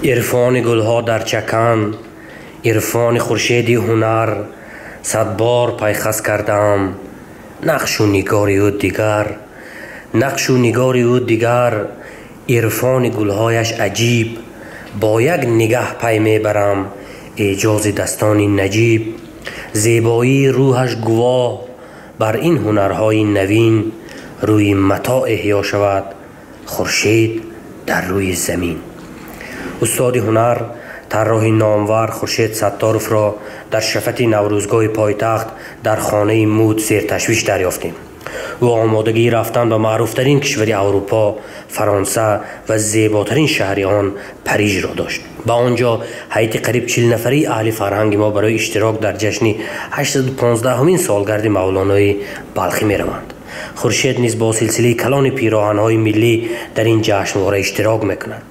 Ирфони гулҳо дар чакан, ирфони Хуршеди ҳунар, садбор пайхас кардаам, нақшу нигори ӯ дигар, нақшу нигори ӯ дигар. Ирфони гулҳояш аҷиб, бо як нигаҳ пай мебарам эъҷози дастони наҷиб. Зебоии рӯҳаш гувоҳ бар ин ҳунарҳои навин, рӯи матоъ эҳё шавад Хуршед дар рӯи замин. Устоди ҳунар, тарроҳи номвар Хуршед Сатторовро дар шафати Наврӯзгоҳи пойтахт дар хонаи муд серташвиш дарёфтем. Ӯ омодагии рафтан ба маъруфтарин кишвари Аврупо, Фаронса ва зеботарин шаҳри он Парижро дошт. Ба он ҷо ҳайати қариб 40 нафарии аҳли фарҳанги мо барои иштирок дар ҷашни 815-ҳумин солгарди Мавлонои Балхӣ мераванд. Хуршед низ бо силсилаи калони пироҳанҳои миллӣ дар ин ҷашнвора иштирок мекунад.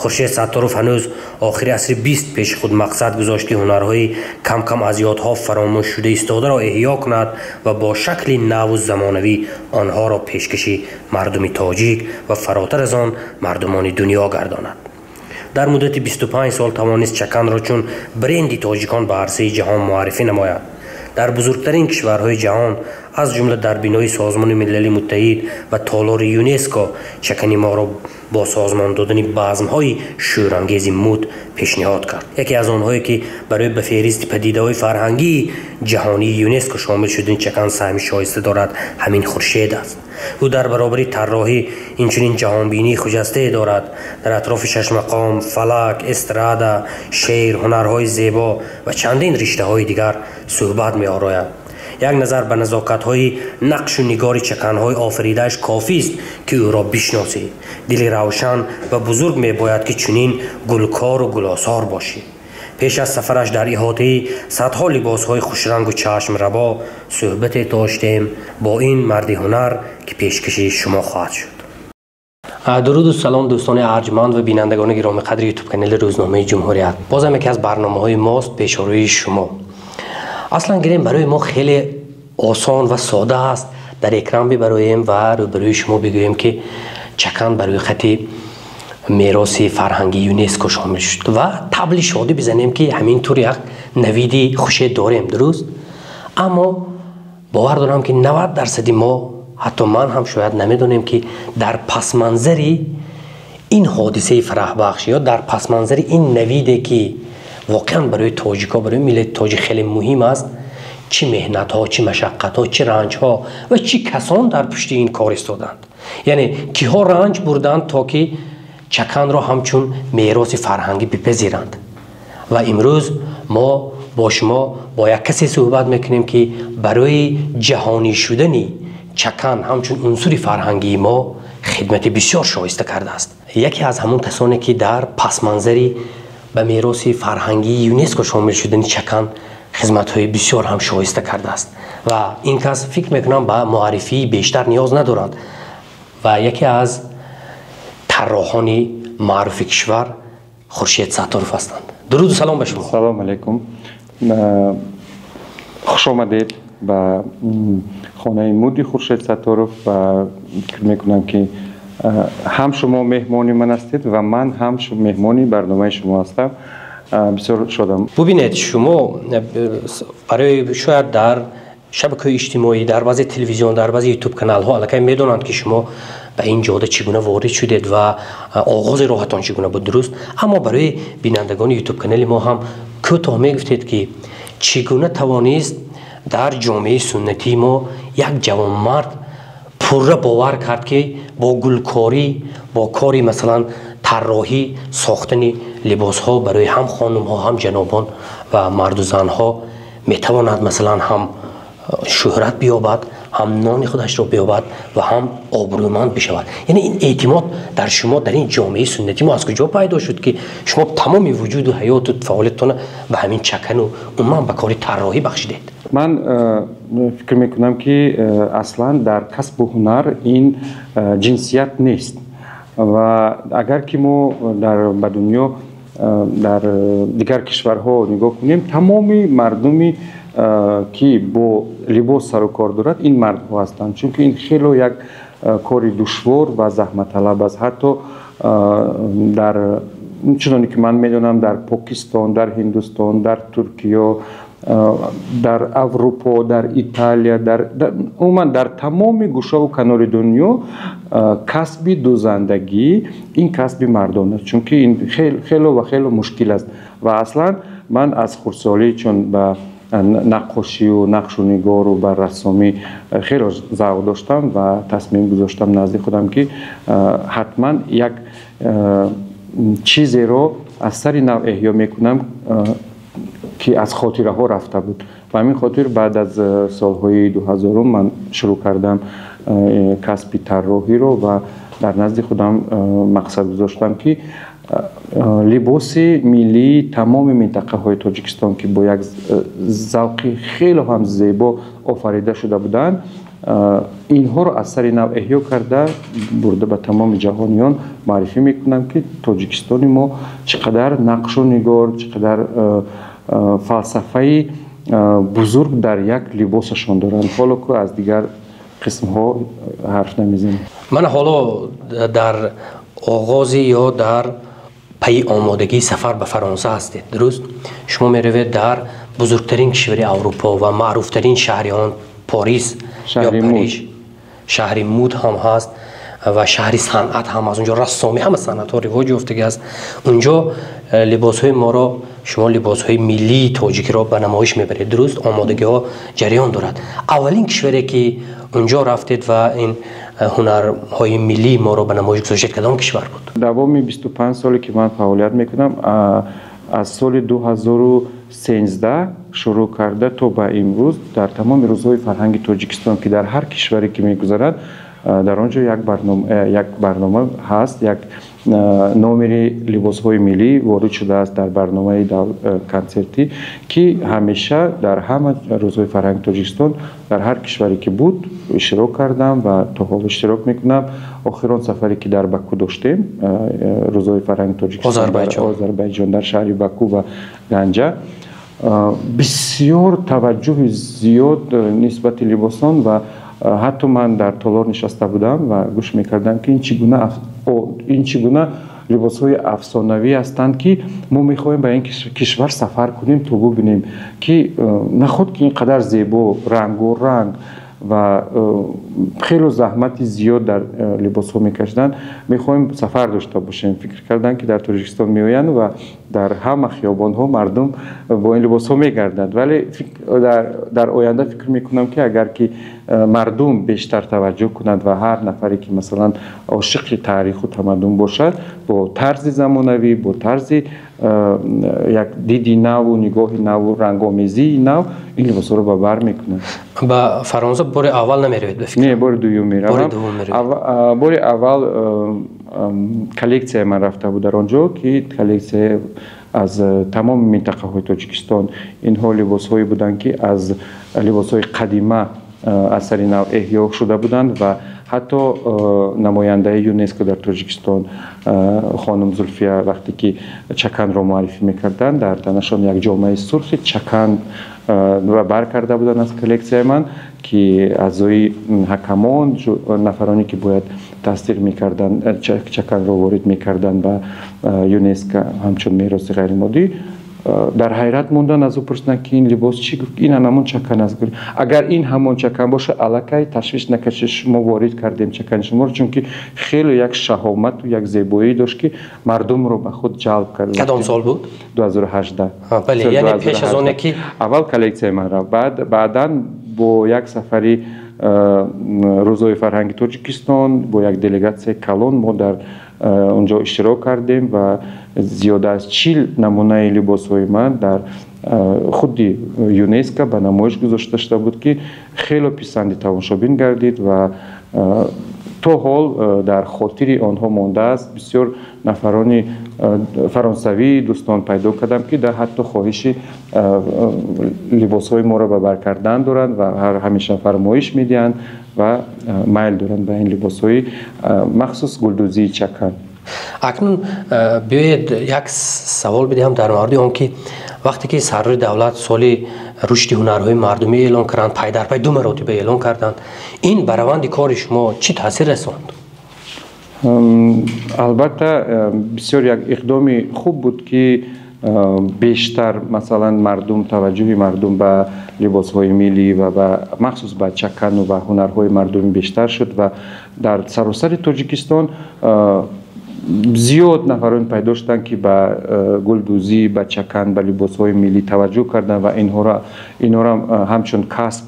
Хуршед Сатторов ҳанӯз охири асри 20 пеши худ мақсад гузошт, ки ҳунарҳои кам-кам аз ёдҳо фаромӯш шуда истодаро эҳё кунад ва бо шакли наву замонавӣ онҳоро пешкаши мардуми тоҷик ва фаротар аз он мардумони дунё гардонад. Дар муддати 25 сол тавонист чаканро чун бренди тоҷикон ба арсаи ҷаҳон муаррифӣ намояд. Дар бузургтарин кишварҳои ҷаҳон, аз ҷумла дар бинои Созмони Милали Муттаҳид ва толори ЮНЕСКО, чакани моро бо созмон додани базмҳои шӯрангези муд пешниҳод кард. Яке аз онҳое, ки барои ба феҳристи падидаҳои фарҳангии ҷаҳонии ЮНЕСКО шомил шудани чакан саҳми шоиста дорад, ҳамин Хуршед аст. Ӯ дар баробари тарроҳӣ инчунин ҷаҳонбинии хуҷастае дорад. Дар атрофи шашмақом, фалак, эстрада, шеър, ҳунарҳои зебо ва чандин риштаҳои дигар суҳбат меорояд. Як назар ба назокатҳои нақшу нигори чаканҳои офаридааш кофист, ки ӯро бишносӣ. Дили равшан ва бузург мебояд, ки чунин гулкору гулосор бошӣ. Пеш аз сафараш дар иҳотаи садҳо либосҳои хушрангу чашмрабо суҳбате доштем бо ин марди ҳунар, ки пешкаши шумо хоҳад шуд. Дуруду салом, дӯстони арҷманд ва бинандагони гиромиқадри Ютуб-канали Рӯзномаи Ҷумҳурият. Бозам яке аз барномаҳои мост пешорӯи шумо. Аслан гирем, барои мо хеле осон ва сода аст дар экран бибароем ва рӯбарӯи шумо бигӯем, ки чакан ба рӯйхати мероси фарҳангии ЮНЕСКО шомил шуд ва табли шодӣ бизанем, ки ҳамин тур як навиди хуше дорем, дуруст. Аммо бовар дорам, ки 90 дарсади мо, ҳатто ман ҳам, шояд намедонем, ки дар пасманзари ин ҳодисаи фараҳбахш ё дар пасманзари ин навиде, ки воқеан барои тоҷикҳо, барои миллати тоҷик хеле муҳим аст, чӣ меҳнатҳо, чӣ машаққатҳо, чӣ ранҷҳо ва чӣ касон дар пушти ин кор истоданд, яъне киҳо ранҷ бурданд, то ки чаканро ҳамчун мероси фарҳангӣ бипазиранд. Ва имрӯз мо бо шумо бо як касе суҳбат мекунем, ки барои ҷаҳонӣ шудани чакан ҳамчун унсури фарҳангии мо хидмати бисёр шоиста кардааст. Яке аз ҳамон касоне, ки дар пасманзари ба мероси фарҳангии ЮНЕСКО шомил шудани чакан хизматҳои бисёр ҳам шоиста кардааст. Ва ин кас, фикр мекунам, ба муаррифии бештар ниёз надорад ва яке аз тарроҳони маъруфи кишвар Хуршед Сатторов ҳастанд. Дуруду салом ба шумо. Салом алейкум, хуш омадед ба хонаи муди Хуршед Сатторов ва фикр мекунам, ки ҳам шумо меҳмони ман ҳастед ва ман ҳам меҳмони барномаи шумо ҳастам. Бисёр шодам. Бубинед, шумо барои шояд дар шабакаҳои иҷтимоӣ, дар баъзе телевизион, дар баъзе Ютуб каналҳо аллакай медонанд, ки шумо ба ин ҷода чӣ гуна ворид шудед ва оғози роҳатон чӣ гуна буд, дуруст. Аммо барои бинандагони Ютуб канали мо ҳам кӯтоҳ мегуфтед, ки чӣ гуна тавонист дар ҷомеаи суннатии мо як ҷавонмард пурра бовар кард, ки бо гулкорӣ, бо кори масалан тарроҳӣ, сохтани либосҳо барои ҳам хонумҳо, ҳам ҷанобон ва марду занҳо метавонад масалан ҳам шӯҳрат биёбад, ҳам нони худашро биёбад ва ҳам обрӯманд бишавад? Яъне ин эътимод дар шумо дар ин ҷомеаи суннатӣ мо аз куҷо пайдо шуд, ки шумо тамоми вуҷуду ҳаёту фаъолиятона ба ҳамин чакану умуман ба кори тарроҳӣ бахшидед? Ман фикр мекунам, ки аслан дар касбу ҳунар ин ҷинсият нест. Ва агар ки мо дар ба дунё, дар дигар кишварҳо нигоҳ кунем, тамоми мардуми, ки бо либос сару кор дорад, ин мардҳо ҳастанд, чунки ин хело як кори душвор ва заҳматталаб аст. Ҳатто дар Чуноне ки ман медонам, дар Покистон, дар Ҳиндустон, дар Туркиё, дар Аврупо, дар Италия, умуман дар тамоми гӯшаву канори дунё касби дӯзандагӣ ин касби мардон аст, чунки ин хело ва хело мушкил аст. Ва аслан ман аз хурдсолӣ, чун ба наққошию нақшу нигору ба рассомӣ хело завқ доштам ва тасмим гузоштам назди худам, ки ҳатман як чизеро аз сари нав эҳё мекунам, ки аз хотираҳо рафта буд. Ба ҳамин хотир баъд аз солҳои 2000 ман шурӯъ кардам касби тарроҳиро ва дар назди худам мақсад гузоштам, ки либоси миллии тамоми минтақаҳои Тоҷикистон, ки бо як завқи хело ҳам зебо офарида шуда буданд, инҳоро аз сари нав эҳё карда бурда ба тамоми ҷаҳониён муаррифӣ мекунам, ки Тоҷикистони мо чӣ қадар нақшу нигор, чӣ қадар фалсафаи бузург дар як либосашон доранд. Ҳоло ку аз дигар қисмҳо ҳарф намезанем. Ман ҳоло дар оғози ё дар пайи омодагии сафар ба Фаронса ҳастед, дуруст? Шумо меравед дар бузургтарин кишвари Аврупо ва маъруфтарин шаҳри он, Порис ё Париж, шаҳри муд ҳам ҳаст ва шаҳри санъат ҳам аз унҷо рассомӣ, ҳама санъатҳо ривоҷ ёфтагӣ аст. Унҷо либосҳои моро, шумо либосҳои миллии тоҷикиро ба намоиш мебаред, дуруст? Омодагиҳо ҷараён дорад. Аввалин кишваре, ки унҷо рафтед ва ин ҳунарҳои миллии моро ба намоиш гузоштед, кадом кишвар буд? Давоми 25 соле, ки ман фаъолият мекунам, аз соли 2013 шурӯъ карда то ба имрӯз, дар тамоми рӯзҳои фарҳанги Тоҷикистон, ки дар ҳар кишваре ки мегузарад, дар он ҷо як барнома ҳаст, як номери либосҳои миллӣ ворид шудааст дар барномаи консертӣ, ки ҳамеша дар ҳама рӯзҳои фарҳанги Тоҷикистон дар ҳар кишваре ки буд иштирок кардам ва то ҳол иштирок мекунам. Охирон сафаре, ки дар Баку доштем, рӯзҳои фарҳанги Тоҷикистон, Озарбайҷон, дар шаҳри Баку ва Ганҷа, бисёр таваҷҷӯҳи зиёд нисбати либосон ва ҳатто ман дар толор нишаста будам ва гӯш мекардам, ки ин чӣ гуна либосҳои афсонавӣ ҳастанд, ки мо мехоҳем ба ин кишвар сафар кунем то бубинем, ки наход ки ин қадар зебо, рангоранг ва хело заҳмати зиёд дар либосҳо мекашиданд. Мехоҳем сафар дошта бошем. Фикр карданд, ки дар Тоҷикистон меоянд ва дар ҳама хиёбонҳо мардум бо ин либосҳо мегарданд. Вале дар оянда фикр мекунам, ки агар ки мардум бештар таваҷҷӯҳ кунанд ва ҳар нафаре, ки масалан ошиқи таъриху тамаддун бошад, бо тарзи замонавӣ, бо тарзи як диди наву нигоҳи наву рангомезии нав ин либосҳоро ба бар мекунад. Ба Фаронса бори аввал намеравед, ба фикр? Не, бори дуюм меравам. Бори аввал коллексияи ман рафта буд дар он ҷо, ки коллексия аз тамоми минтақаҳои Тоҷикистон. Инҳо либосҳое буданд, ки аз либосҳои қадима аз сари нав эҳё шуда буданд ва ҳатто намояндаи ЮНЕСКО дар Тоҷикистон, хонум Зулфия, вақте ки чаканро муаррифӣ мекарданд, дар танашон як ҷомаи сурхи чакан ва бар карда буданд аз коллексияи ман, ки аъзои ҳакамон, нафароне, ки бояд тасдиқ мекарданд, чаканро ворид мекарданд ба ЮНЕСКО ҳамчун мероси ғайримоддӣ, дар ҳайрат монданд, аз ӯ пурсиданд, ки ин либос чӣ? Гуфт, ин ҳамон чакан аст. Агар ин ҳамон чакан бошад, аллакай ташвиш накашед, шумо ворид кардем чакани шуморо, чунки хеле як шаҳомату як зебоӣ дошт, ки мардумро ба худ ҷалб кард. Кадом сол буд? 2018. Бале, яъне пеш аз оне ки аввал коллексияи ман рафт, баъдан бо як сафари рӯзҳои фарҳанги Тоҷикистон бо як делегатсияи калон мо дар онҷо иштирок кардем ва зиёда аз 40 намунаи либосҳои ман дар худи ЮНЕСКО ба намоиш гузошта шуда буд, ки хело писанди тамошобин гардид ва то ҳол дар хотири онҳо мондааст. Бисёр нафарони фаронсавӣ дӯстон пайдо кардам, ки дар ҳатто хоҳиши либосҳои моро ба бар кардан доранд ва ҳамеша фармоиш медиҳанд ва майл доранд ба ин либосҳои махсус гулдӯзии чакан. Акнун биёед як савол бидиҳам дар мавриди он, ки вақте ки сарвари давлат соли рушди ҳунарҳои мардумӣ эълон карданд, пай дар пай ду маротиба эълон карданд, ин ба раванди кори шумо чӣ таъсир расонд? Албатта, бисёр як иқдоми хуб буд, ки бештар, масалан, мардум, таваҷҷӯҳи мардум ба либосҳои миллӣ ва ба махсус ба чакану ба ҳунарҳои мардумӣ бештар шуд ва дар саросари Тоҷикистон зиёд нафарон пайдо шуданд, ки ба гулдӯзӣ, ба чакан, ба либосҳои миллӣ таваҷҷӯҳ карданд ва инҳоро ҳамчун касб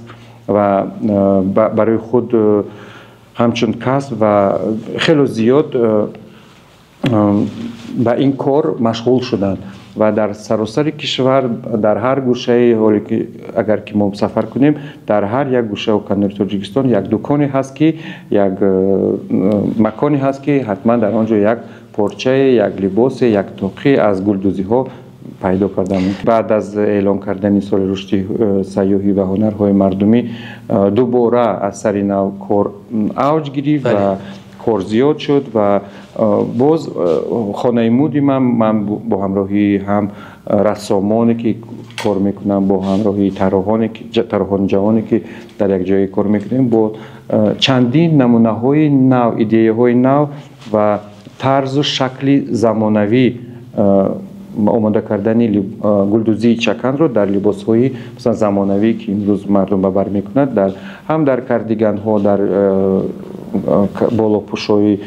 ва барои худ ҳамчун касб ва хело зиёд ба ин кор машғул шуданд. Ва дар саросари кишвар, дар ҳар гӯшаи, ҳоле ки агар ки мо сафар кунем, дар ҳар як гӯшаву канори Тоҷикистон як дуконе ҳаст, ки як маконе ҳаст, ки ҳатман дар он ҷо як порчае, як либосе, як тоқӣ аз гулдӯзиҳо пайдо кардам. Баъд аз эълон кардани соли рушди сайёҳӣ ва ҳунарҳои мардумӣ дубора аз сари нав кор авҷ гирифт ва кор зиёд шуд. Ва боз хонаи муди ман бо ҳамроҳии ҳам рассомоне, ки кор мекунам, бо ҳамроҳии тарроҳони ҷавоне, ки дар як ҷое кор мекунем, бо чандин намунаҳои нав, идеяҳои нав ва тарзу шакли замонавӣ омода кардани гулдӯзии чаканро дар либосҳои, масалан, замонавӣ, ки имрӯз мардум ба бар мекунад, ҳам дар кардиганҳо, дар болопӯшҳои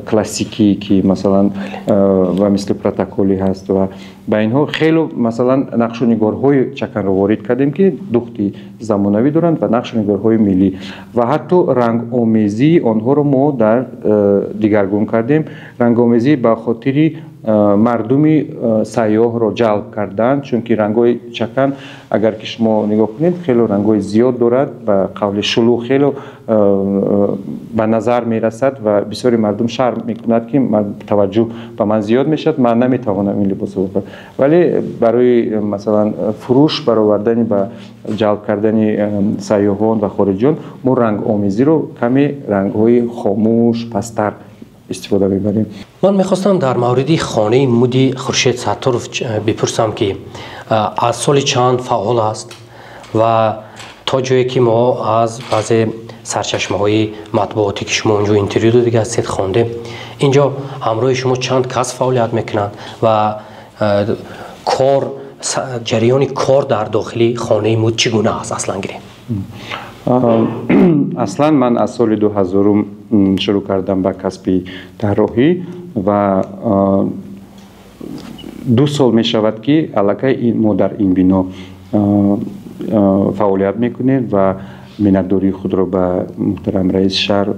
классикӣ, ки, масалан, ва мисли протоколӣ ҳаст, ва ба инҳо хело, масалан, нақшу нигорҳои чаканро ворид кардем, ки духти замонавӣ доранд ва нақшу нигорҳои миллӣ, ва ҳатто рангомезии онҳоро мо дар дигаргун кардем. Рангомезӣ ба хотири мардуми сайёҳро ҷалб кардан, чунки рангҳои чакан, агар ки шумо нигоҳ кунед, хело рангҳои зиёд дорад, ба қавли шулӯғ хело ба назар мерасад ва бисёри мардум шарм мекунад, ки таваҷҷӯҳ ба ман зиёд мешавад, ман наметавонам ин либосро бипӯшам. Вале барои, масалан, фурӯш баровардани, ба ҷалб кардани сайёҳон ва хориҷиён мо рангомезиро каме рангҳои хомӯш, пасттар истифода мебарем. Ман мехостам дар мавриди хонаи муди Хуршед Сатторов бипурсам, ки аз соли чанд фаъол аст ва то ҷое ки мо аз баъзе сарчашмаҳои матбуотӣ, ки шумо онҷо интервю додига ҳастед, хондем, инҷо ҳамроҳи шумо чанд кас фаъолият мекунанд ва кор, ҷараёни кор дар дохили хонаи муд чӣ гуна аст, аслан гирем? Аслан ман аз соли 2000-ум шурӯъ кардам ба касби тарроҳӣ ва 2 сол мешавад, ки аллакай мо дар ин бино фаъолият мекунем ва миннатдории худро ба муҳтарам раиси шаҳр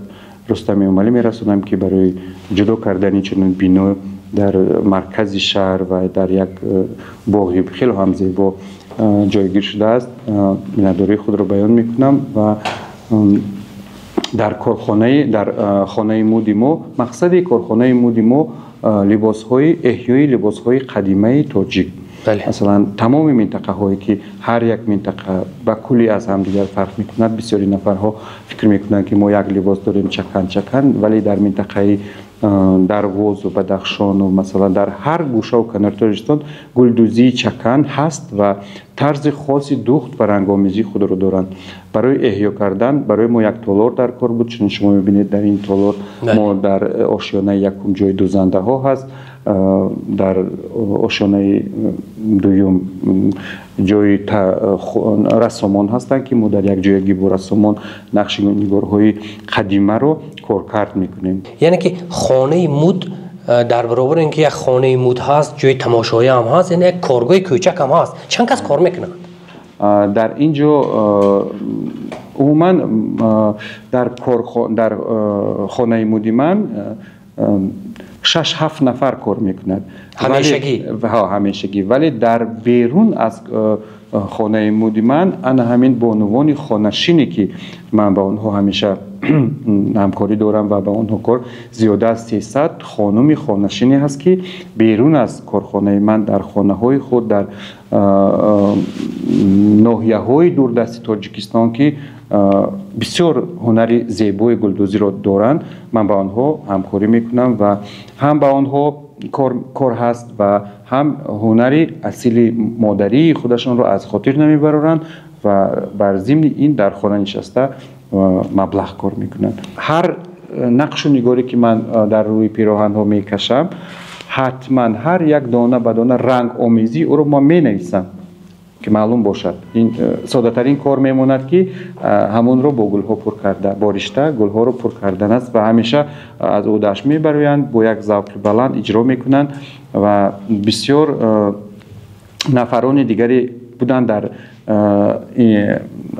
Рустам Эмомалӣ мерасонам, ки барои ҷудо кардани чунин бино дар маркази шаҳр ва дар як боғи хело ҳам зебо ҷойгир шудааст, миннатдории худро баён мекунам. Ва дар корхонаи, дар хонаи муди мо, мақсади корхонаи муди мо либосҳои, эҳёи либосҳои қадимаи тоҷик. Масалан, тамоми минтақаҳое, ки ҳар як минтақа ба куллӣ аз ҳамдигар фарқ мекунад. Бисёри нафарҳо фикр мекунанд, ки мо як либос дорем, чакан, чакан, вале дар минтақаи Дарвозу Бадахшону, масалан, дар ҳар гӯшаву канори Тоҷикистон гулдӯзии чакан ҳаст ва тарзи хоси духт ва рангомезии худро доранд. Барои эҳё кардан барои мо як толор дар кор буд. Чун шумо мебинед, дар ин толор мо дар ошёнаи якум ҷои дӯзандаҳо ҳаст, дар ошёнаи дуюм ҷои рассомон ҳастанд, ки мо дар як ҷоягӣ бо рассомон нақши нигорҳои қадимаро коркард мекунем. Яъне ки хонаи муд дар баробари ин ки як хонаи муд ҳаст, ҷои тамошоӣ ҳам ҳаст, яъне як коргоҳи кӯчак ҳам ҳаст. Чанд кас кор мекунанд дар ин ҷо? Умуман дар хонаи муди ман 6-7 нафар кор мекунад. Ҳамешагӣ? Ҳамешагӣ. Вале дар берун аз хонаи муди ман ана ҳамин бонувони хонашине, ки ман ба онҳо ҳамеша ҳамкорӣ дорам ва ба онҳо кор, зиёда аз 300 хонуми хонашине ҳаст, ки берун аз корхонаи ман дар хонаҳои худ, дар ноҳияҳои дурдасти Тоҷикистон, ки бисёр ҳунари зебои гулдӯзиро доранд, ман ба онҳо ҳамкорӣ мекунам ва ҳам ба онҳо кор ҳаст ва ҳам ҳунари асили модарии худашонро аз хотир намебароранд ва бар зимни ин дар хона нишаста маблағ кор мекунанд. Ҳар Нақшу ниgoре ки ман дар рӯи пироҳанҳо мекашам, ҳатман ҳар як дона ба дона ранг омезии ӯро ман менависам, ки маълум бошад. Ин соддатарин кор мемонад, ки ҳамонро бо гулҳо пур карда, бо ришта гулҳоро пур кардан аст ва ҳамеша аз ӯҳдааш мебароянд, бо як завқи баланд иҷро мекунанд. Ва бисёр нафарони дигаре буданд дар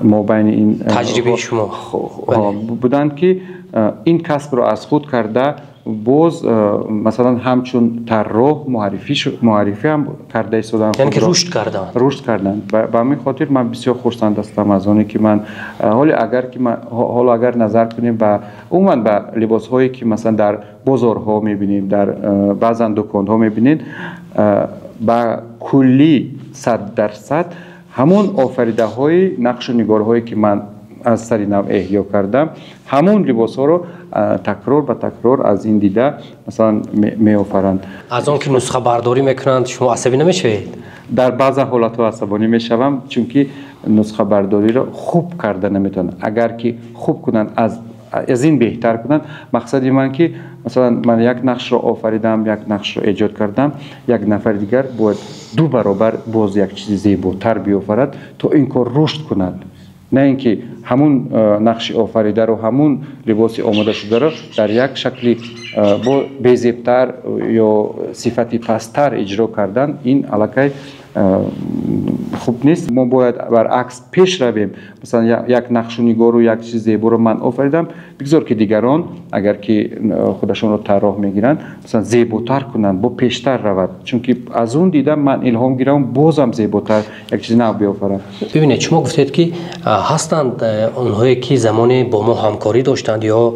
мобайни ин таҷрибаи шумо буданд, ки ин касбро аз худ карда, боз масалан ҳамчун тарроҳ муаррифӣ ҳам карда истоданд. Яъне ки рушд карданд. Рушд карданд. Ба ҳамин хотир ман бисёр хурсанд ҳастам аз оне ки ман ҳоле агар ки ҳоло агар назар кунем ба умуман ба либосҳое ки масалан дар бозорҳо мебинем, дар баъзан дуконҳо мебинед, ба куллӣ 100% ҳамон офаридаҳои нақшу нигорҳое ки ман аз сари нав эҳё кардам, ҳамон либосҳоро такрор ба такрор аз ин дида масалан меофаранд. Аз он ки нусхабардорӣ мекунанд, шумо асабӣ намешавед? Дар баъза ҳолатҳо асабонӣ мешавам, чунки нусхабардориро хуб карда наметавонанд. Агар ки хуб кунанд, аз ин беҳтар кунанд. Мақсади ман ки масалан ман як нақшро офаридам, як нақшро эҷод кардам, як нафари дигар бояд ду баробар боз як чизи зеботар биёфарад, то ин кор рушд кунад, на ин ки ҳамун нақши офаридаро, ҳамун либоси омодашударо дар як шакли безебтар ё сифати пасттар иҷро кардан. Ин аллакай хуб нест. Мо бояд баръакс пеш равем. Масалан, як нақшу нигору як чизи зеборо ман офаридам, бигзор ки дигарон, агар ки худашонро тарроҳ мегиранд, масалан зеботар кунанд, бо пештар равад, чунки аз он дида ман илҳом гирам, бозам зеботар як чизи нав биёфарам. Бибинед, шумо гуфтед, ки ҳастанд онҳое ки замоне бо мо ҳамкорӣ доштанд ё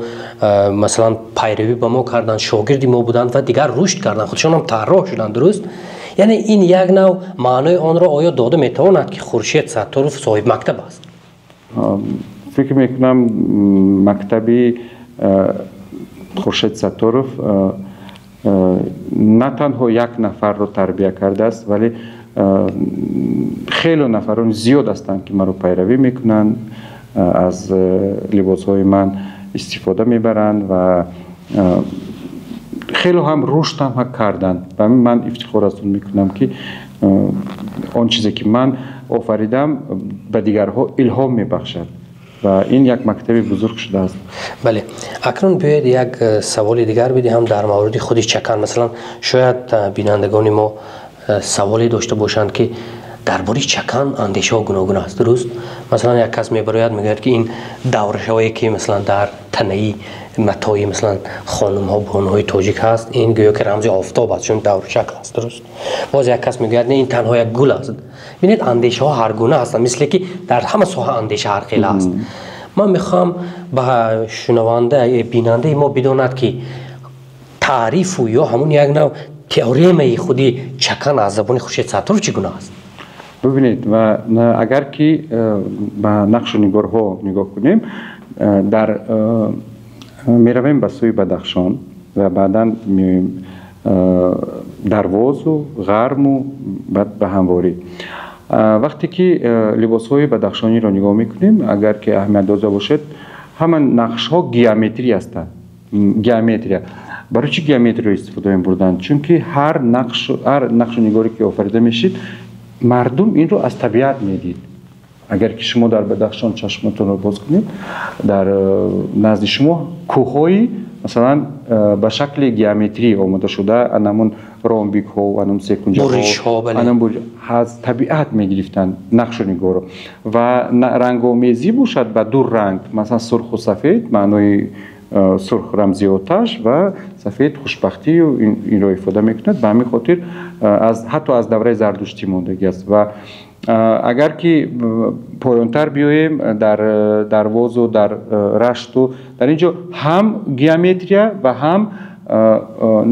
масалан пайравӣ ба мо карданд, шогирди мо буданд ва дигар рушд карданд, худшонам тарроҳ шуданд, дуруст? Яъне ин як нав маънои онро оё дода метавонад, ки Хуршед Сатторов соҳиби мактаб аст? Фикр мекунам, мактаби Хуршед Сатторов на танҳо як нафарро тарбия кардааст, вале хеле нафарони зиёд ҳастанд, ки маро пайравӣ мекунанд, аз либосҳои ман истифода мебаранд ва хеле ҳам рушд ҳам карданд. Ба ман ифтихор аз он мекунам, ки он чизе ки ман офаридам, ба дигарҳо илҳом мебахшад ва ин як мактаби бузург шудааст. Бале, акнун биёед як саволи дигар бидиҳам дар мавриди худи чакан. Масалан, шояд бинандагони мо саволе дошта бошанд, ки дар бораи чакан андешаҳо гуногун аст, дуруст? Масалан, як кас мебарояд, мегӯяд, ки ин даврашавое ки масалан дар танаи матои масалан хонумҳо, бонуҳои тоҷик ҳаст, ин гӯё ки рамзи офтоб аст, чун давршакл аст, дуруст? Боз як кас мегӯяд, не, ин танҳо як гул аст. Бинед, андешаҳо ҳаргуна ҳастанд, мисле ки дар ҳама соҳа андеша ҳархела аст. Ман мехоҳам ба шунаванда, бинандаи мо бидонад, ки таърифу ё ҳамун як нав теоремаи худи чакан аз забони Хуршед Сатторов чӣ гуна аст? Бибинед, ва агар ки ба нақшу нигорҳо нигоҳ кунем, дар меравем ба сӯи Бадахшон ва баъдан меоем Дарвозу Ғарму, баъд ба Ҳамворӣ. Вақте ки либосҳои бадахшониро нигоҳ мекунем, агар ки аҳамият дода бошед, ҳама нақшҳо геометрӣ ҳастанд. Геометрия. Барои чӣ геометрияро истифода мебурданд? Чунки ҳар нақшу нигоре ки офарида мешид, мардум инро аз табиат медид. Агар ки шумо дар Бадахшон чашмотонро боз кунед, дар назди шумо кӯҳҳои масалан ба шакли геометрӣ омода шуда, анамун ромбикҳо, анам секунҷаҳо, аз табиат мегирифтанд нақшу нигорро. Ва рангомезӣ бошад ба ду ранг, масалан сурху сафед, маънои сурх рамзи оташ ва сафед хушбахтию инро ифода мекунад. Ба ҳамин хотир ҳатто аз давраи зардуштӣ мондагӣ аст. Ва агар ки поёнтар биёем, дар Дарвозу дар Рашту, дар ин ҷо ҳам геометрия ва ҳам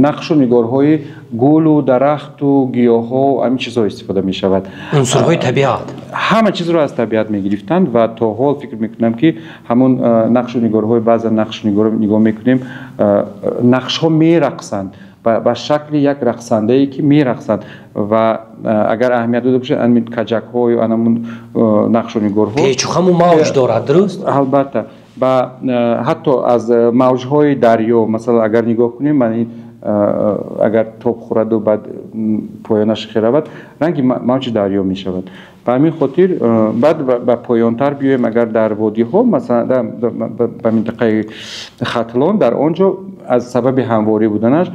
нақшу нигорҳои гулу дарахту гиёҳҳо, ҳамин чизҳо истифода мешавад. Унсурҳои табиат. Ҳама чизро аз табиат мегирифтанд ва то ҳол фикр мекунам, ки ҳамун нақшу нигорҳои, баъзан нақшу нигорро нигоҳ мекунем, нақшҳо мерақсанд ба шакли як рақсандае ки мерақсанд. Ва агар аҳамият дода бошед, ҳамин каҷакҳо ё анамун нақшу нигорҳо печухаму мавҷ дорад, дуруст? Албатта. Ба ҳатто аз мавҷҳои дарё, масалан, агар нигоҳ кунем, ман ин агар тоб хӯраду баъд поёнаш херавад, ранги мавҷи дарё мешавад. Ба ҳамин хотир баъд ба поёнтар биёем, агар дар водиҳо, масалан, ба минтақаи Хатлон, дар он ҷо аз сабаби ҳамворӣ буданаш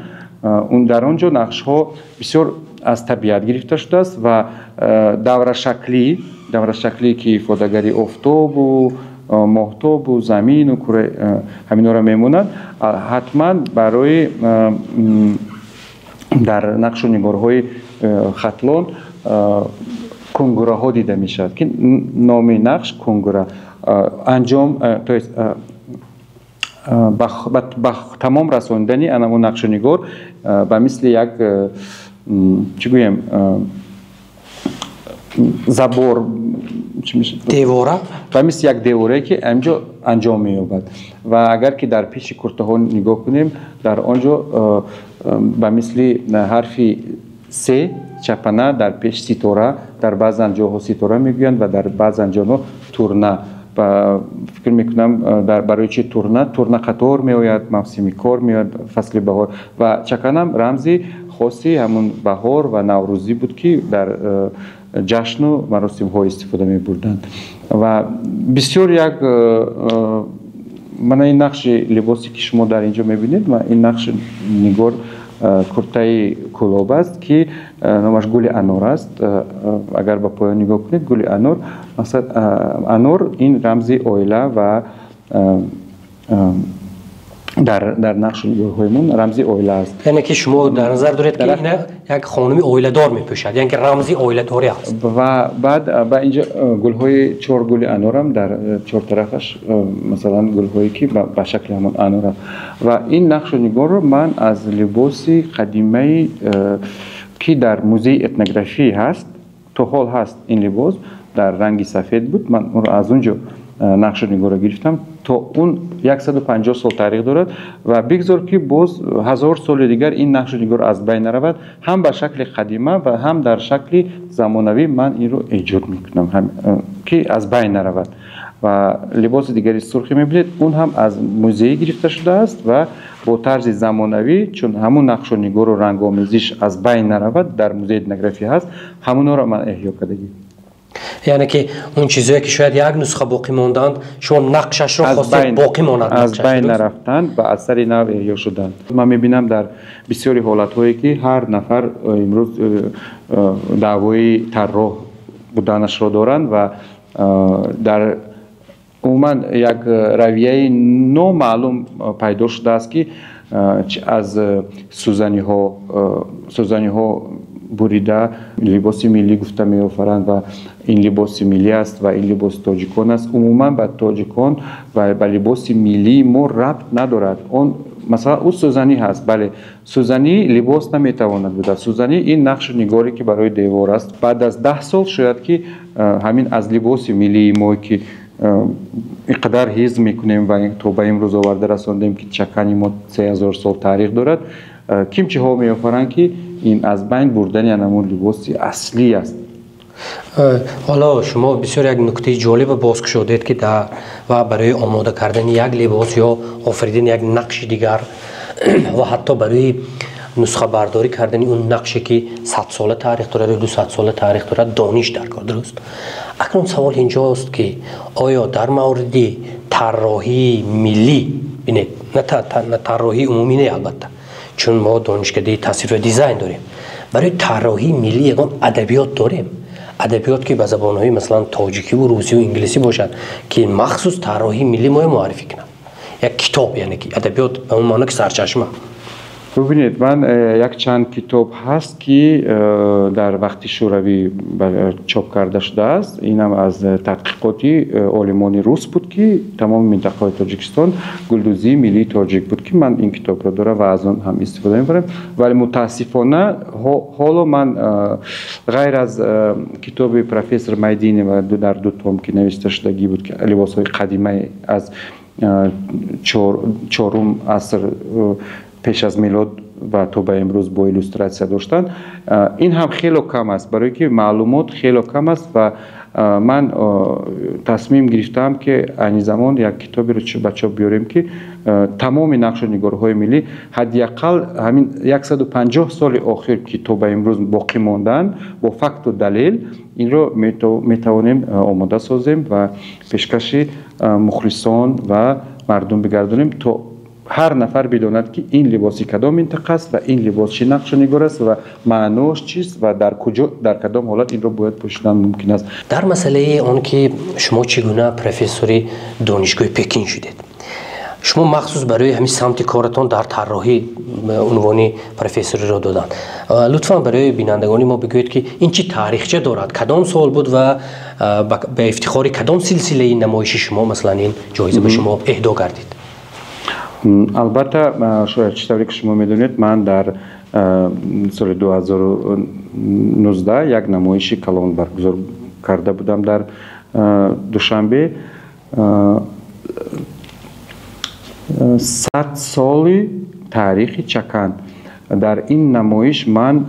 дар он ҷо нақшҳо бисёр аз табиат гирифта шудааст ва даврашаклӣ, ки ифодагари офтобу моҳтобу замину кура ҳаминҳоро мемонад, ҳатман барои дар нақшу нигорҳои Хатлон кунгураҳо дида мешавад, ки номи нақш кунгура анҷом, то есть ба тамом расонидани анамун нақшу нигор ба мисли як, чӣ гӯем, забор, девора, ба мисли як деворае, ки анҷо анҷом меёбад. Ва агар ки дар пеши куртаҳо нигоҳ кунем, дар он ҷо ба мисли ҳарфи се чапана, дар пеш ситора, дар баъзан ҷоҳо ситора мегӯянд ва дар баъзан ҷоҳо турна. Фикр мекунам, барои чи турна? Турна қатор меояд, мавсими кор меояд, фасли баҳор. Ва чаканам рамзи хоси ҳамун баҳор ва наврӯзӣ буд, ки дар ҷашну маросимҳо истифода мебурданд. Ва бисёр як мана ин нақши либосе, ки шумо дар ин ҷо мебинед, ин нақши нигор куртаи кӯлоб аст, ки номаш гули анор аст. Агар ба поён нигоҳ кунед, гули анор, мақсад, анор ин рамзи оила ва дар нақшу нигорҳоимон рамзи оила аст. Яъне ки шумо дар назар доред, ки ина як хонуми оиладор мепӯшад, яъне ки рамзи оиладорӣ аст. Ва баъд ба инҷо гулҳои, чор гули анорам дар чор тарафаш, масалан, гулҳое, ки ба шакли ҳамон анор аст. Ва ин нақшу нигорро ман аз либоси қадимаи, ки дар музеи этнографӣ ҳаст, то ҳол ҳаст, ин либос дар ранги сафед буд, ман онро аз он ҷо нақшу нигорро гирифтам. То он 150 сол таърих дорад ва бигзор, ки боз 1000 соли дигар ин нақшу нигор аз байн наравад. Ҳам ба шакли қадима ва ҳам дар шакли замонавӣ ман инро эҷод мекунам, ки аз байн наравад. Ва либоси дигари сурхе мебинед, он ҳам аз музей гирифта шудааст ва бо тарзи замонавӣ, чун ҳамун нақшу нигору рангомезиш аз байн наравад, дар музеи этнография ҳаст, ҳамунҳоро ман эҳё кардагӣ. Яъне ки он чизое, ки шояд як нусха боқӣ монданд, шумо нақшашро хостед боқӣ монад. Аз байн нарафтанд, ба асари нав эҳё шуданд. Ман мебинам, дар бисёри ҳолатҳое, ки ҳар нафар имрӯз даъвои тарроҳ буданашро доранд ва дар умуман як равияи номаълум пайдо шудааст, ки аз сӯзаниҳо бурида либоси миллӣ гуфта меофаранд ва ин либоси миллӣ аст ва ин либоси тоҷикон аст. Умуман ба тоҷикон ва ба либоси миллии мо рабт надорад. Он, масалан, ӯ сӯзанӣ ҳаст, бале, сӯзанӣ либос наметавонад буда. Сӯзанӣ ин нақшу ниголе, ки барои девор аст. Баъд аз 10 сол шояд, ки ҳамин аз либоси миллии мо, ки ин қадар ҳифз мекунем ва то ба имрӯз оварда расондем, ки чакани мо 3000 сол таърих дорад, ким чиҳо меофаранд, ки ин аз байн бурдани анамун либоси аслӣ аст. Ҳоло шумо бисёр як нуктаи ҷолиба боз кушодед, ки дар ва барои омода кардани як либос ё офаридани як нақши дигар ва ҳатто барои нусхабардорӣ кардани он нақше, ки 100-сола таърих дорад ё 200-сола таърих дорад, дониш дар кор, дуруст. Акнун савол инҷост, ки оё дар мавриди тарроҳии миллӣ, бинед, на тарроҳии умумӣ не, албатта, чун мо донишкадаи тасвир ва дизайн дорем, барои тарроҳии миллӣ ягон адабиёт дорем? Адабиёт, ки ба забонҳои, масалан, тоҷикиву русиву инглисӣ бошад, ки махсус тарроҳии миллӣ моя муаррифӣ кунад, як китоб, яъне ки адабиёт ба он маъно, ки сарчашма. Бубинед, ман якчанд китоб ҳаст, ки дар вақти шӯравӣ чоп карда шудааст. Инам аз тадқиқоти олимони рус буд, ки тамоми минтақаҳои Тоҷикистон, гулдӯзии миллии тоҷик буд, ки ман ин китобро дорам ва аз он ҳам истифода мебарам. Вале мутаассифона ҳоло ман ғайр аз китоби профессор Майдинова дар ду том, ки навишта шудагӣ буд, ки либосҳои қадимаи аз чорум аср пеш аз милод. ва то ба имрӯз бо иллюстратсия доштанд, ин ҳам хело кам аст, барое ки маълумот хело кам аст. Ва ман тасмим гирифтаам, ки айни замон як китоберо ба чоп биёрем, ки тамоми нақшу нигорҳои миллӣ ҳадди ақал ҳамин 150 соли охир, ки то ба имрӯз боқӣ монданд, бо факту далел инро метавонем омода созем ва пешкаши мухлисон ва мардум бигардонем, то ҳар нафар бидонад, ки ин либоси кадом минтақа аст ва ин либос чӣ нақшу нигор аст ва маъноаш чист ва дар куҷо, дар кадом ҳолат инро бояд пӯшидан мумкин аст. Дар масъалаи он ки шумо чӣ гуна профессори донишгоҳи Пекин шудед, шумо махсус барои ҳамин самти коратон дар тарроҳӣ унвони профессориро доданд. Лутфан барои бинандагони мо бигӯед, ки ин чӣ таърихча дорад, кадом сол буд ва ба ифтихори кадом силсилаи намоиши шумо, масалан, ин ҷоиза ба шумо эҳдо гардид? Албатта, шояд, чӣ тавре ки шумо медонед, ман дар соли 2019 як намоиши калон баргузор карда будам дар Душанбе, 100 соли таърихи чакан. Дар ин намоиш ман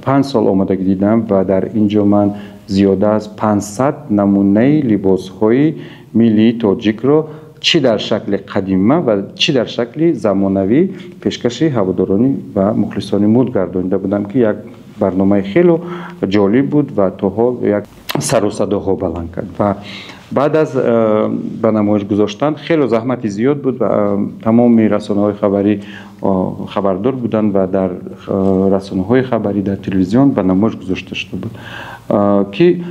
5 сол омодагӣ дидам ва дар ин ҷо ман зиёда аз 500 намунаи либосҳои миллии тоҷикро, чӣ дар шакли қадима ва чӣ дар шакли замонавӣ, пешкаши ҳаводорони ва мухлисони муд гардонида будам, ки як барномаи хело ҷолиб буд ва то ҳол як сару садоҳо баланд кард. Ва баъд аз ба намоиш гузоштан хело заҳмати зиёд буд ва тамоми расонаҳои хабарӣ хабардор буданд ва дар расонаҳои хабарӣ, дар телевизион ба намоиш гузошта шуда буд, ки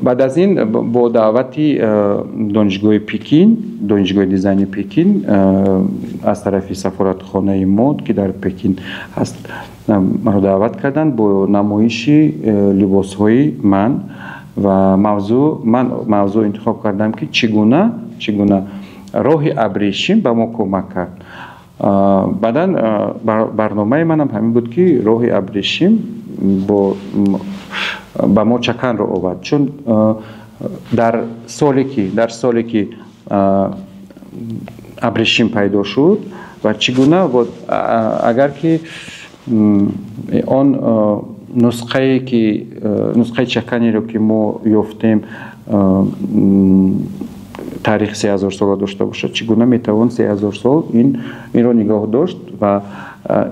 баъд аз ин бо даъвати донишгоҳи Пекин, донишгоҳи дизайни Пекин, аз тарафи сафоратхонаи мо, ки дар Пекин ҳаст, маро даъват карданд бо намоиши либосҳои ман. Ва мавзӯъ, ман мавзӯъ интихоб кардам, ки чӣ гуна роҳи абрешим ба мо кӯмак кард. Баъдан барномаи манам ҳамин буд, ки роҳи абрешим бо ба мо чаканро овард, чун дар соле ки абрешим пайдо шуд ва чӣ гуна, агар ки он нусхае ки нусхаи чаканеро, ки мо ёфтем, таърихи 3000 сола дошта бошад, чӣ гуна метавон 3000 сол инро нигоҳ дошт? Ва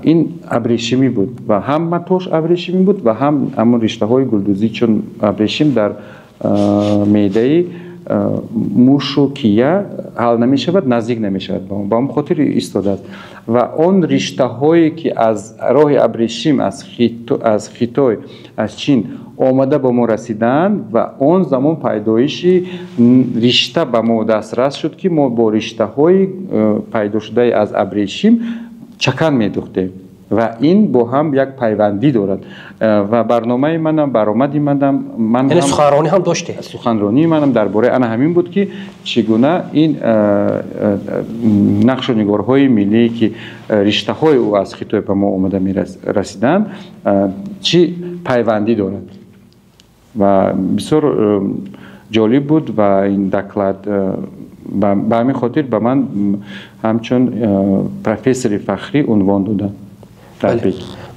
ин абрешимӣ буд ва ҳам матош абрешимӣ буд ва ҳам ҳамон риштаҳои гулдӯзӣ, чун абрешим дар меъдаи мушу кия ҳал намешавад, наздик намешавад, ба он хотир истодааст. Ва он риштаҳое, ки аз роҳи абрешим аз Хитой, аз Чин омада ба мо расиданд ва он замон пайдоиши ришта ба мо дастрас шуд, ки мо бо риштаҳои пайдошудаи аз абрешим чакан медухтем ва ин бо ҳам як пайвандӣ дорад. Ва барномаи манам, баромади манам ман, суханронӣ ҳам доштед? Суханронии манам дар бораи ана ҳамин буд, ки чӣ гуна ин нақшу нигорҳои миллие, ки риштаҳои ӯ аз Хитой ба мо омада расиданд, чӣ пайвандӣ дорад. Ва бисёр ҷолиб буд ва ин доклад. Ба ҳамин хотир ба ман ҳамчун профессори фахрӣ унвон доданд.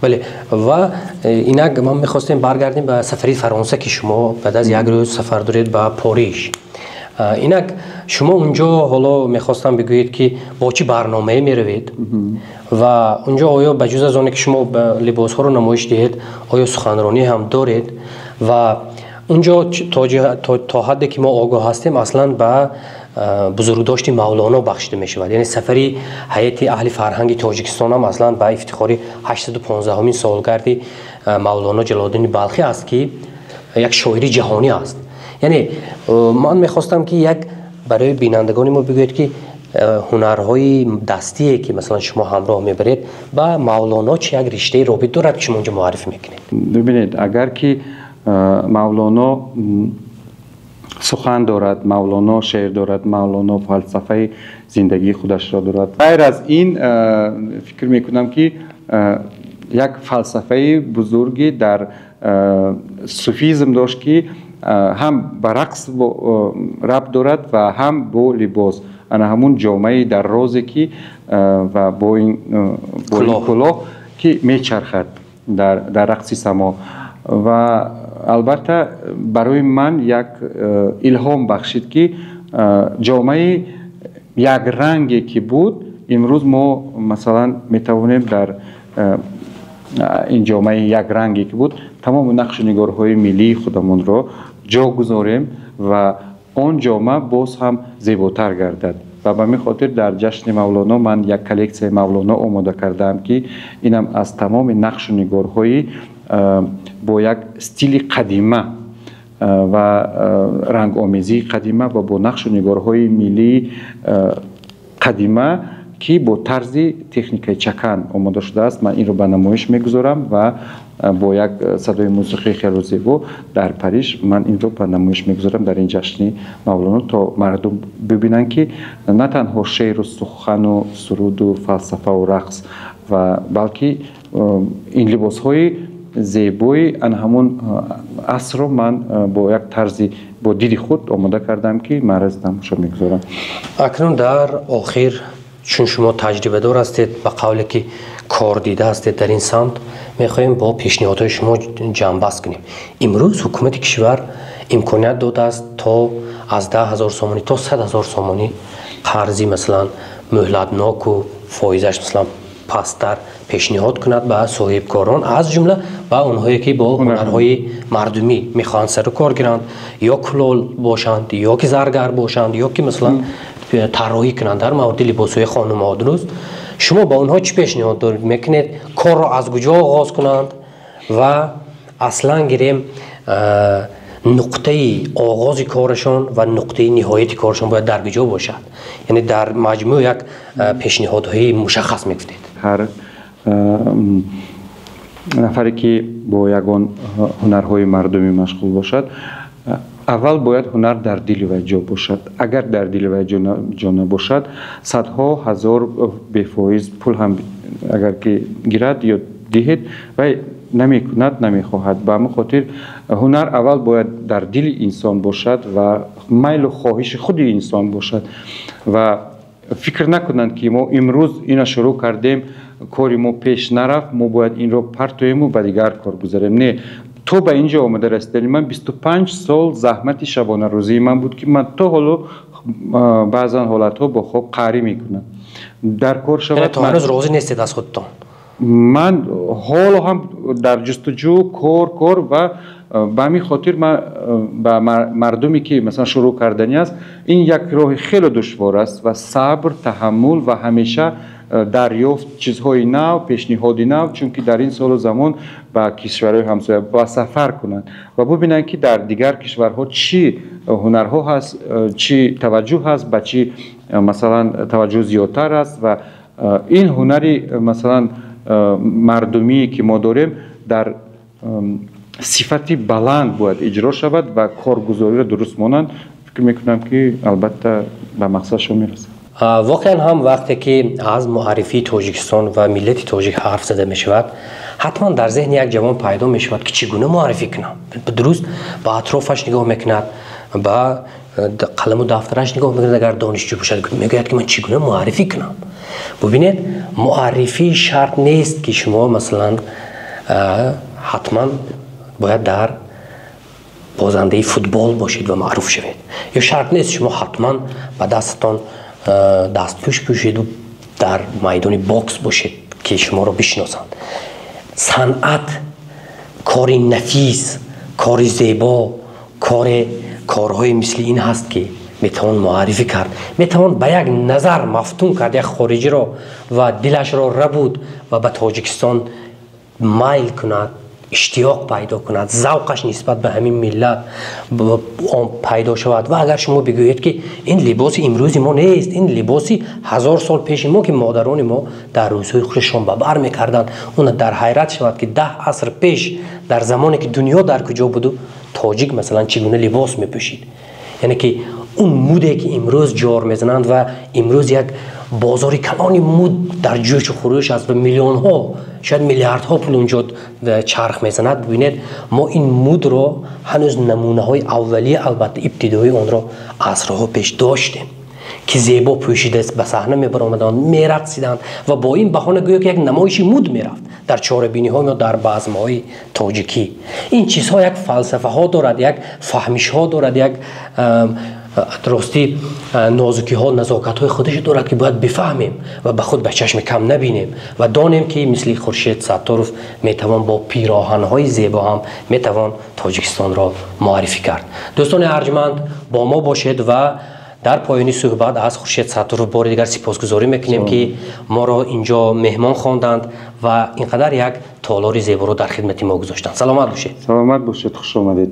Бале, ва инак ман мехостем баргардем ба сафари Фаронса, ки шумо баъд аз як рӯз сафар доред ба Пориж. Инак шумо унҷо ҳоло мехостам бигӯед, ки бо чӣ барномае меравед ва унҷо оё ба ҷуз аз оне ки шумо либосҳоро намоиш диҳед, оё суханронӣ ҳам доред? Ва унҷо то ҳадде ки мо огоҳ ҳастем, аслан ба бузургдошти Мавлоно бахшида мешавад, яъне сафари ҳайати аҳли фарҳанги Тоҷикистон ҳам аслан ба ифтихори 815-умин солгарди Мавлоно Ҷалолуддини Балхӣ аст, ки як шоири ҷаҳонӣ аст. Яъне ман мехостам, ки як барои бинандагони мо бигӯед, ки ҳунарҳои дастие, ки масалан шумо ҳамроҳ мебаред, ба Мавлоно чӣ як риштаи робит дорад, ки шумо онҷо муаррифӣ мекунед? Бибинед, агар ки Мавлоно сухан дорад, Мавлоно шеър дорад, Мавлоно фалсафаи зиндагии худашро дорад. Ғайр аз ин, фикр мекунам, ки як фалсафаи бузурге дар суфизм дошт, ки ҳам ба рақс рабт дорад ва ҳам бо либос, ана ҳамун ҷомаи даррозе, ки ва бо ин кулоҳ. ки мечархад дар рақси само. Ва албатта барои ман як илҳом бахшид, ки ҷомаи якранге ки буд, имрӯз мо масалан метавонем дар ин ҷомаи якранге ки буд тамоми нақшу нигорҳои миллии худамонро ҷо гузорем ва он ҷома боз ҳам зеботар гардад. Ва ба ҳамин хотир дар ҷашни Мавлоно ман як коллексияи Мавлоно омода кардаам, ки инам аз тамоми нақшу нигорҳои бо як стили қадима ва рангомезии қадима ва бо нақшу нигорҳои миллии қадима, ки бо тарзи техникаи чакан омода шудааст. Ман инро ба намоиш мегузорам ва бо як садои мусиқии хело зебо дар Париж ман инро ба намоиш мегузорам дар ин ҷашни Мавлоно, то мардум бибинанд, ки на танҳо шеъру сухану суруду фалсафаву рақс, ва балки ин либосҳои зебои ан ҳамун асрро ман бо як тарзи бо диди худ омода кардам, ки маърази тамошо мегузорам. Акнун дар охир, чун шумо таҷрибадор ҳастед, ба қавле ки кордида ҳастед дар ин самт, мехоҳем бо пешниҳодҳои шумо ҷамъбаст кунем. Имрӯз ҳукумати кишвар имконият додааст то аз 10 000 сомонӣ то 100 000 сомонӣ қарзи, масалан, муҳлатноку фоизаш, масалан, пасттар пешниҳод кунад ба соҳибкорон, аз ҷумла ба онҳое ки бо ҳунарҳои мардумӣ мехоҳанд сару кор гиранд, ё кулол бошанд, ё ки заргар бошанд, ё ки, масалан, тарроҳӣ кунанд дар мавриди либосҳои хонумҳо. Дуруст, шумо ба онҳо чӣ пешниҳод мекунед? Корро аз куҷо оғоз кунанд ва аслан гирем, нуқтаи оғози корашон ва нуқтаи ниҳояти корашон бояд дар куҷо бошад? Яъне дар маҷмӯъ як пешниҳодҳои мушаххас мегуфтед. Ҳар нафаре ки бо ягон ҳунарҳои мардумӣ машғул бошад, аввал бояд ҳунар дар дили вай ҷо бошад. Агар дар дили вай ҷо набошад, садҳо ҳазор бефоиз пул ҳам агар ки гирад ё диҳед, вай намекунад, намехоҳад. Ба ҳамин хотир ҳунар аввал бояд дар дили инсон бошад ва майлу хоҳиши худи инсон бошад. Ва фикр накунанд, ки мо имрӯз ина шурӯъ кардем, кори мо пеш нарафт, мо бояд инро партоему ба дигар кор гузарем. Не, то ба ин ҷо омода расидани ман 25 сол заҳмати шабонарӯзии ман буд, ки ман то ҳоло баъзан ҳолатҳо бо хоб қаҳрӣ мекунам, дар кор шавад. То ҳанӯз розӣ нестед аз худтон? Ман ҳоло ҳам дар ҷустуҷӯ, кор ва ба ҳамин хотир ман ба мардуме ки, масалан, шурӯъ карданӣ аст, ин як роҳи хеле душвор аст ва сабр, таҳаммул ва ҳамеша дарёфт чизҳои нав, пешниҳоди нав, чунки дар ин солу замон ба кишварҳои ҳамсоя ба сафар кунанд ва бубинанд, ки дар дигар кишварҳо чӣ ҳунарҳо ҳаст, чӣ таваҷҷӯҳ ҳаст, ба чӣ, масалан, таваҷҷӯҳ зиёдтар аст. Ва ин ҳунари, масалан, мардумие ки мо дорем, дар сифати баланд бояд иҷро шавад ва коргузориро дуруст монанд. Фикр мекунам, ки албатта ба мақсадшон мерасад. Воқеан ҳам, вақте ки аз муаррифии Тоҷикистон ва миллати тоҷик ҳарф зада мешавад, ҳатман дар зеҳни як ҷавон пайдо мешавад, ки чӣ гуна муаррифӣ кунам. Дуруст, ба атрофаш нигоҳ мекунад, ба қаламу дафтараш нигоҳ мекунад, агар донишҷӯ бошад, мегӯяд, ки ман чӣ гуна муаррифӣ кунам. Бубинед, муаррифӣ шарт нест, ки шумо, масалан, ҳатман бояд дар бозандаи футбол бошед ва маъруф шавед, ё шарт нест шумо ҳатман ба дастатон дастпӯш пӯшеду дар майдони бокс бошед, ки шуморо бишиносанд. Санъат, кори нафис, кори зебо, корҳои мисли ин ҳаст, ки метавон муаррифӣ кард, метавон ба як назар мафтун кард як хориҷиро ва дилашро рабуд ва ба Тоҷикистон майл кунад, иштиёқ пайдо кунад, завқаш нисбат ба ҳамин миллат пайдо шавад. Ва агар шумо бигӯед, ки ин либоси имрӯзи мо нест, ин либоси 1000 сол пеши мо, ки модарони мо дар рӯзҳои худашон ба бар мекарданд, он дар ҳайрат шавад, ки 10 аср пеш, дар замоне ки дунё дар куҷо буду, тоҷик, масалан, чӣ гуна либос мепӯшид. Яъне ки он муде ки имрӯз ҷор мезананд ва имрӯз як бозори калони муд дар ҷӯшу хурӯш аст ва миллионҳо, шояд миллиардҳо пул унҷо чарх мезанад, бибинед, мо ин мудро ҳанӯз намунаҳои аввалия, албатта ибтидоии онро, асрҳо пеш доштем. Ки зебо пӯшида ба саҳна мебаромаданд, мерақсиданд ва бо ин баҳона гӯё ки як намоиши муд мерафт дар чорабиниҳо ё дар базмҳои тоҷикӣ. Ин чизҳо як фалсафаҳо дорад, як фаҳмишҳо дорад, як ростӣ нозукиҳо, назокатҳои худашо дорад, ки бояд бифаҳмем ва ба худ ба чашми кам набинем ва донем, ки мисли Хуршед Сатторов метавон бо пироҳанҳои зебо ҳам метавон Тоҷикистонро муаррифӣ кард. Дӯстони арҷманд, бо мо бошед ва дар поёни суҳбат аз Хуршед Сатторов бори дигар сипосгузорӣ мекунем, ки моро инҷо меҳмон хонданд ва ин қадар як толори зеборо дар хидмати мо гузоштанд. Саломат бошед. Саломат бошед, хуш омадед.